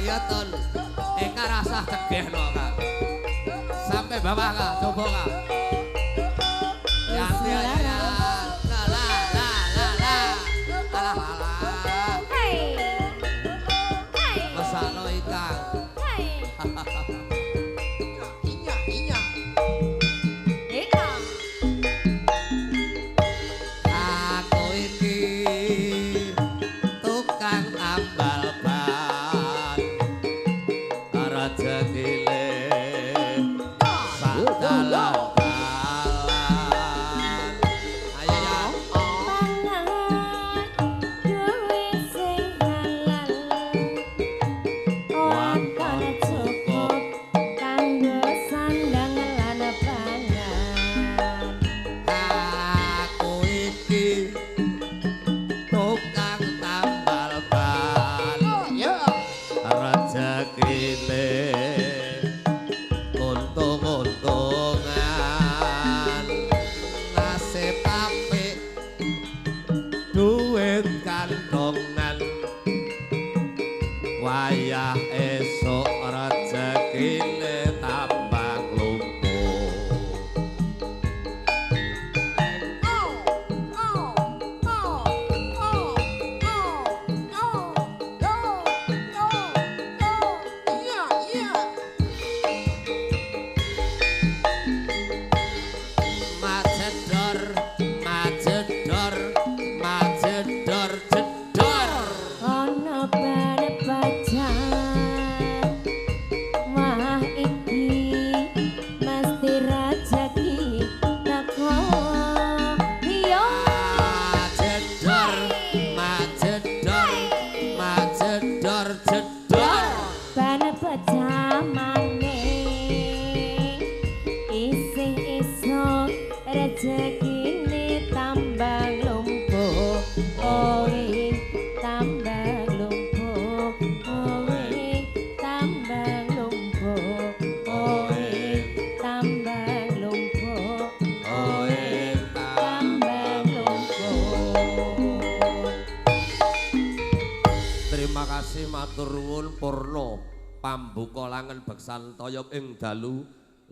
Ayo Tun. Eka rasah cegehno Kak. Sampai bawah Kak, coba Kak. Yanti ya. La la la la la. Alah alah. Hei. Hei. Mesakno Ikang. Hei. Inya inya. Eka. Aku iki tukang tambal ban. Rejekine sak dalan-dalan. Ayo ya. Pangan duit sing halal. Waton cukup kanggo sandang lan pangan. Aku iki tukang tambal ban. Ya. Rejekine untung-untungan, nasib apik duit kantongan, wayah esuk rejekine tambah lumpuh. Oh oh oh oh oh oh oh oh oh. Iya iya. Majedor, majedor, majedor, jedor. Ana ban pacar. Wah iki mesti rejeki teko. Iya. Majedor, majedor, majedor, jedor. Ban pecah maning isih iso rejekine tambah lumpuh. Oe tambah lumpuh. Oe tambah lumpuh. Oe tambah lumpuh. Oe Tambah lumpuh. Terima kasih matur nuwun purna pambuka langen beksan toya ing dalu